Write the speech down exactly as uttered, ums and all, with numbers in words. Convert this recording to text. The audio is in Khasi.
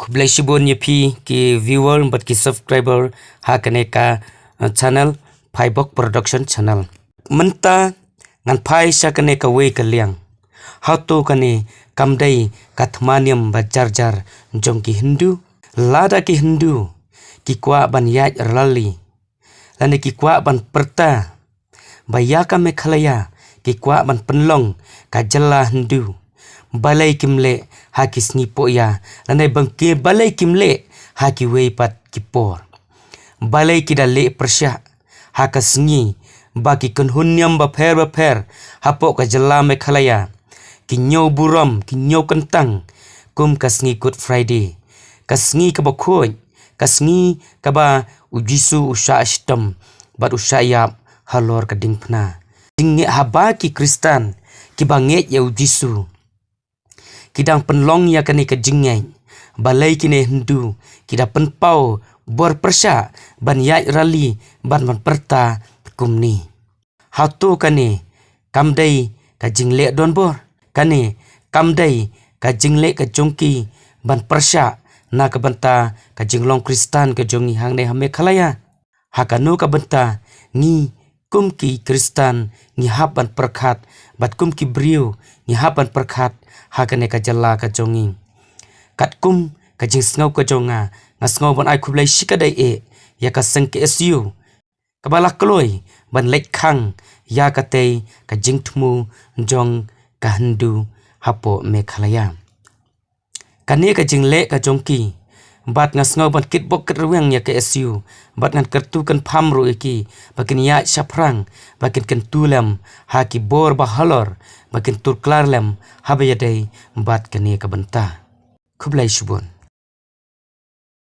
Khublei shibun ïa phi ki viewer bad ki subscriber ha kane ka uh, channel, Phaibok Production Channel. Mynta ngan phai sha kane kawei ka liang. Hato kane kam dei ka thma niam ba jar jar jong ki Hindu? Lada ki Hindu ki kwah ban ïaid rally, lane ki kwah ban pyrta ba ïa ka Meghalaya ki kwah ban pynlong ka jylla Hindu, balei kim leh ha ki sngi pohïa, lane bang ki, balei kim leh ha kiwei pat ki por? Balei ki da leh pyrshah ha ka sngi ba ki kynhun niam bapher bapher hapoh ka jylla Meghalaya ki ñiew burom, ki ñiew kyntang kum ka sngi Good Friday, ka sngi kaba khuid, ka sngi kaba u Jisu u shah shitom bad u shah ïap halor ka diengphna. Jingngeit, haba ki Khristan kiba ngeit ïa u Jisu ki dang pynlong ïa kane ka jingngeit, balei kine Hindu ki da pynpaw bor pyrshah ban ïaid rally bad ban pyrta kumne? Hato kane kam dei ka jingleh donbor? Kane kam dei ka jingleh ka jong ki ban pyrshah na ka bynta ka jinglong Khristan ka jong ngi hangne ha Meghalaya? Ha kano ka bynta ngi kum ki Khristan ngi hap ban pyrkhat, bad kum ki briew ngi hap ban pyrkhat ha kane ka jylla ka jong ngi? Katkum ka jingsngew ka jong nga, nga sngew ban ai khublei shikatdei eh ïa ka seng K S U kaba la kloi ban leit khang ïa katei ka jingthmu jong ka Hindu hapoh Meghalaya. Kane ka jingleh ka jong ki, bad nga sngew ban kitbok kitrwiang ïa ka K S U, bad ngan kyrtu kynpham ruh ïa ki ba kin ïaid shaphrang, ba kin kyntu lem ha ki bor ba halor, ba kin tur klar lem haba ïadei bad kane ka bynta. Khublei shibun.